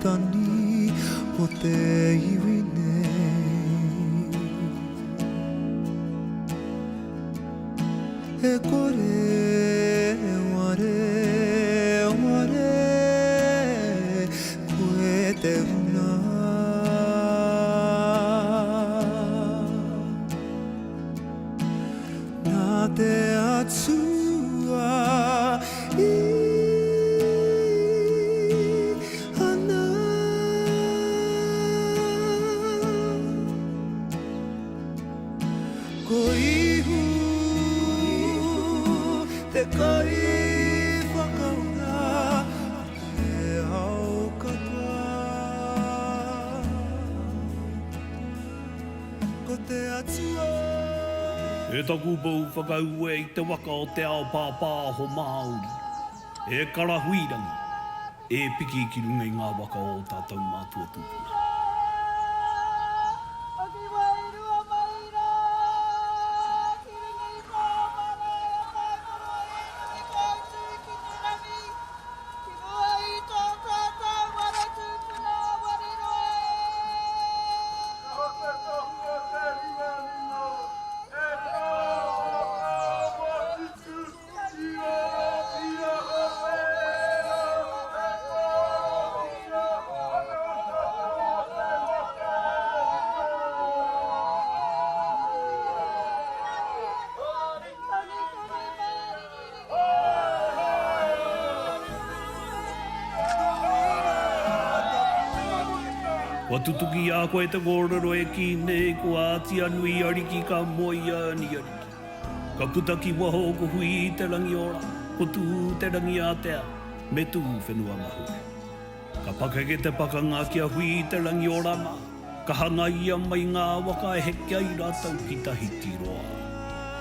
tani o te iwi nei. E kore e ware, ware, koe te runa. Nā te Atua i ana. Ko Ihu te Kaiwhakaora o te ao katoa. Ko te Atua. E taku pou whakaue i te waka o te ao pāpāho Māori, e Karahuirangi, e piki ki runga i ngā waka o ō tātou mātua tūpuna. Kua tutuki i a koe te kōrero e kī nei ko Ātianui Ariki ka moe i a Ani Ariki. Ka puta ki waho ko Hui te rangi ora, ko Tū te rangi ātea, me Tū whenua mahue. Ka pakeke te pakanga ki a Hui te rangi ora mā, ka hangaia mai ngā waka e heke ai rātou ki Tahiti roa.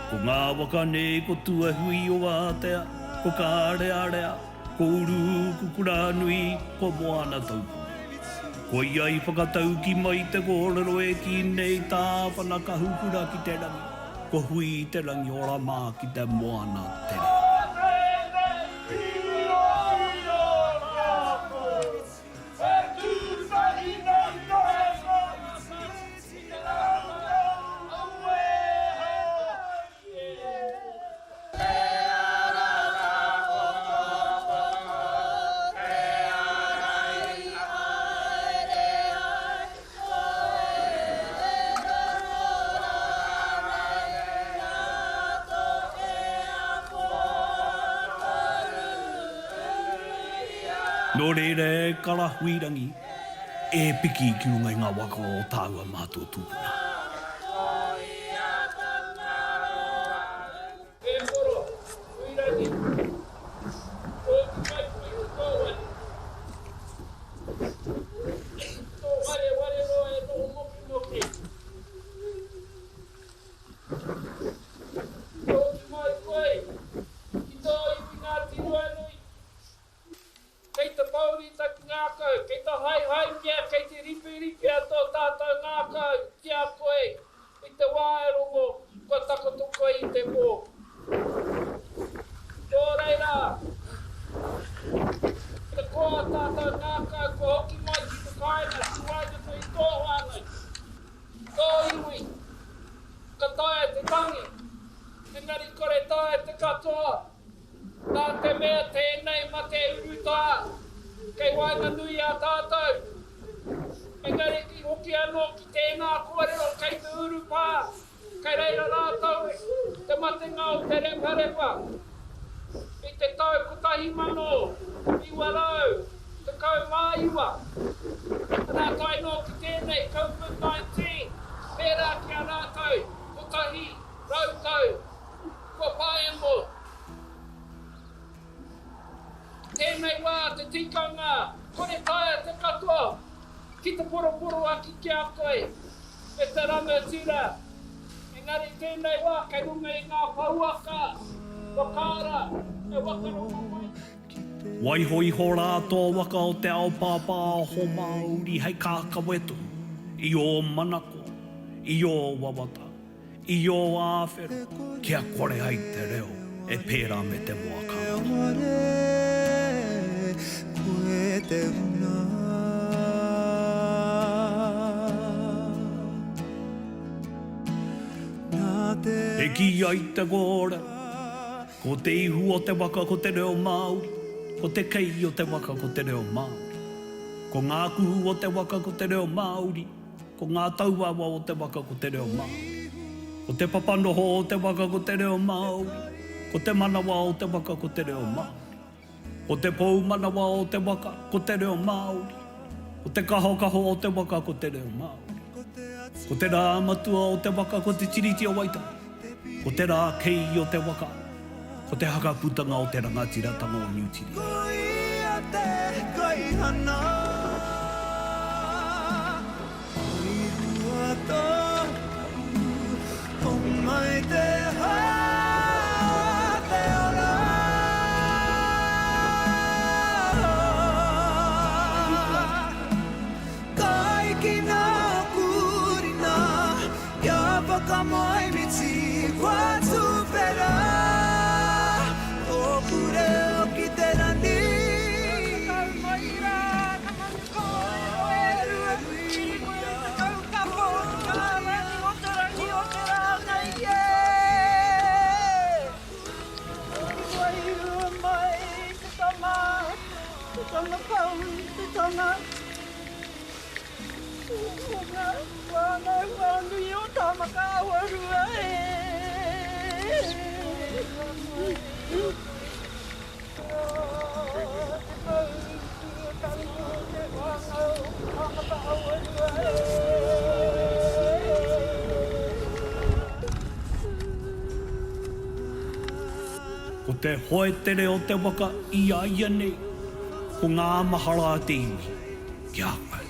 Ko ngā waka nei ko Tuahui o Ātea, ko Kārearea, ko Urukukuranui, ko Moana Taupua. Koia i whakatauki mai te kōrero e kī nei Tāwhana Kahukura ki te rangi, ko Hui te rangi ora mā ki te moana tere. Nō reira e Karahuirangi, e piki ki runga i ngā waka o tāua mātua tūpuna. E koro, Huirangi, tōku mai koe ki tō ware. Tō wareware roa e noho mokimoki. Tōku mai koe ki tō iwi Ngāti Ruanui. Kei te pōuri taku ngākau, kei te haehaengia, kei te riperipea tō tātou ngākau ki a koe i te wā e rongo kua takoto koe i te pō. Nō reira, te koa o tātou ngākau kua hoki mai ki te kāinga, ki waenganui i tō whānau, tō iwi, ka taea te tangi, engari kore taea te katoa. Nā te mea tēnei mate urutā kei waenganui i a tātou. Engari i hoki anō ki tēnā kōrero kei te urupā, kei reira rātou te matenga o te rewharewha i te tau 1919. Arā tae noa ki tēnei Covid-19, pērā ki a rātou, 100 tau Kua paemo tēnei wā te tikanga kore taea te katoa ki te poroporoaki ki a koe e te rangatira, engari tēnei wā kei runga i ngā pouaka whakaara e whakarongo mai. Waiho iho rā tō waka o te ao pāpāho Māori hei kākawe tonu i ō manako, i ō wawata, I ō āwhero, kia kore ai te reo e pērā me te moa kāmara. kī ai te kōrero, ko te ihu o te waka ko te reo Māori, ko te kei o te waka ko te reo Māori. Ko ngā kuhu o te waka ko te reo Māori, ko ngā tauawa o te waka ko te reo Māori. Ko te papanoho o te waka ko te reo Māori, ko te manawa o te waka ko te reo Māori. Ko te pou manawa o te waka, ko te reo Māori. Ko te kahokaho o te waka, ko te reo Māori. Ko te rā matua o te waka, ko te Tiriti o Waitangi. Ko te rā kei o te waka, ko te hakaputanga o te rangatiratanga o Niu Tireni. Ko ia te kaihana. Wairua tapu, homai te hā te ora. Kaikina kurina, kia whakamoemiti kua tuwhera tōku reo ki te rangi. Whakatau mai rā ka manu kōrero e rua, kiri koe te kaukapo, ngā rangi o te rangi o te rā nei e. Hoki wairua mai te tama, te tama pau, te tama tūhonga, whānau whānui o Tāmakāwarua e. Ko te hoe tere o te waka i a ia nei, ko ngā mahara a te iwi ki a koe.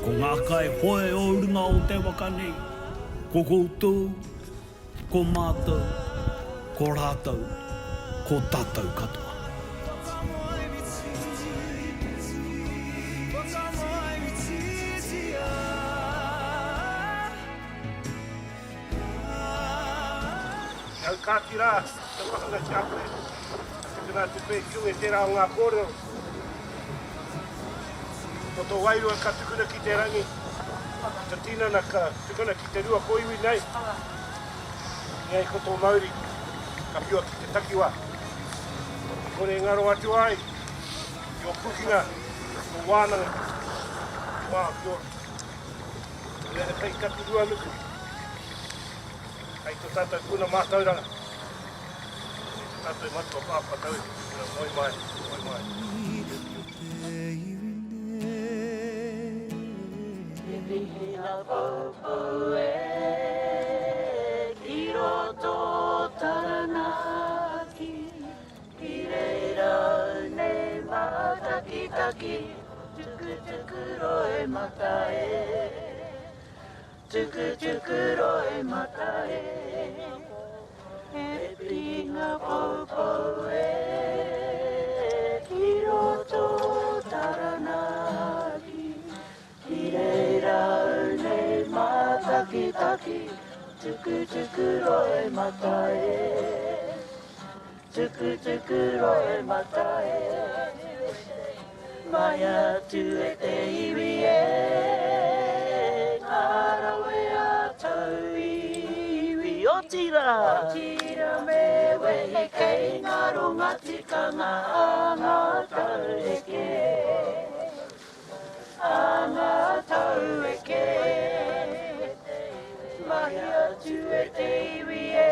Ko ngā kai hoe o runga o te waka nei, ko koutou, Ko mātou, ko rātou, ko tātou katoa. He aukāti rā te wahanga ki a koe, tukuna atu koe ki e tērā o ngā kōrero. Ko tō wairua ka tukuna ki te rangi, to tinana ka tukuna ki te rua kōiwi nei. Engari ko tō mauri ka whiua ki te takiwā. I kore e ngaro atu ai i ō pukenga, i ō wānanga, i tō ao ki ora. Nō reira kei taku ruanuku, kei tō tātou puna mātauranga, kei tō tātou matua pāpā tauiwi, moe mai, moe mai. He mihi a Poupou e ki roto o Taranaki, ki reira au nei mātakitaki, tukutuku roe mata e, tukutuku roe mata e, he pihinga poupou e ki roto o Taranaki. Ki reira au nei mātakitaki, tukutuku roe mata e, tukutuku roe mata e, mai atu e te iwi e, ngā rawe a tauiwi, otirā, otirā me wehe kei ngaro ngā tikanga a ngā tauheke. A ngā tau eke, mahi atu e te iwi e,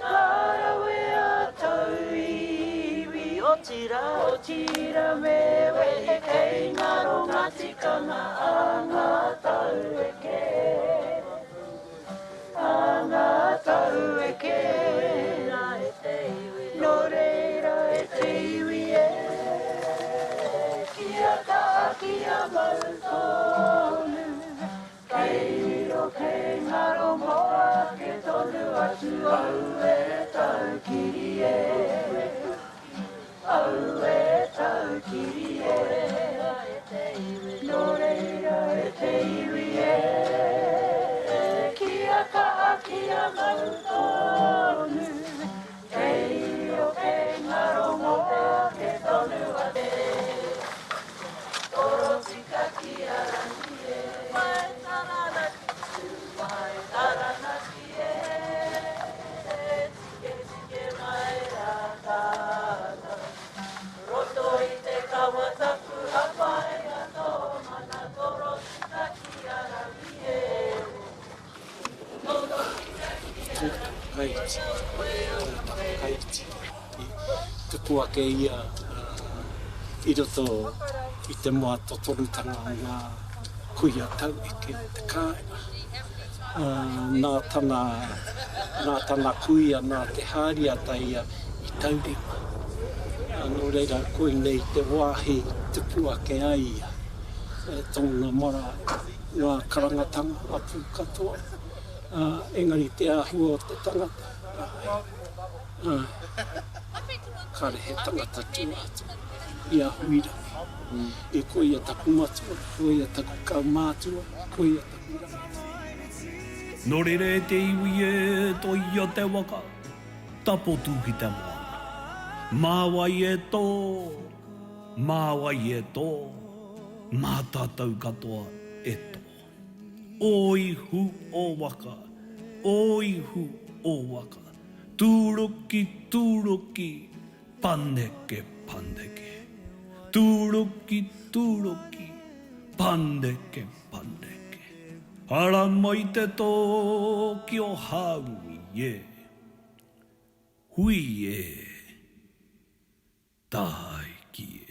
ka rawe a tauiwi, otirā, otirā me wehe kei ngaro ngā tikanga a ngā tau eke. A ngā tau eke, nō reira e te iwi e, kia kaha, kia mau tonu, kei riro, kei ngaro mō ake tonu atu, aue taukiri e, aue taukiri e, nō reira e te iwi e, kia kaha, kia mau tonu, kei riro, kei ngaro mō ake tonu atu. Torotika ki a Rangi e. Mai Taranaki, tū mai Taranaki e. tupu ake ia i roto i te mātotorutanga o ngā kuia taueke o te kāinga. Nā tana, nā tana kuia, nā Te Hāriata ia i taurima. Nō reira, koinei te wāhi tupu ake ai ia, tōna marae, ngā karangatanga, hapū katoa. Engari te āhua o te tangata, āe, āe, kāre he tangata tua atu i a Huirangi. E koia taku matua, koia taku kaumātua, koia taku rangatira. Nō reira e te iwi e, toia te waka, tapotu ki te moana. Mā wai e tō, mā wai e tō, mā tātou katoa e tō. Ō ihu o waka, ō ihu o waka, Tūruki, tūruki, paneke, paneke. Tūruki, tūruki, paneke, paneke. Ara mai te tō ki o Hāumi, e. Hui e, tāiki e.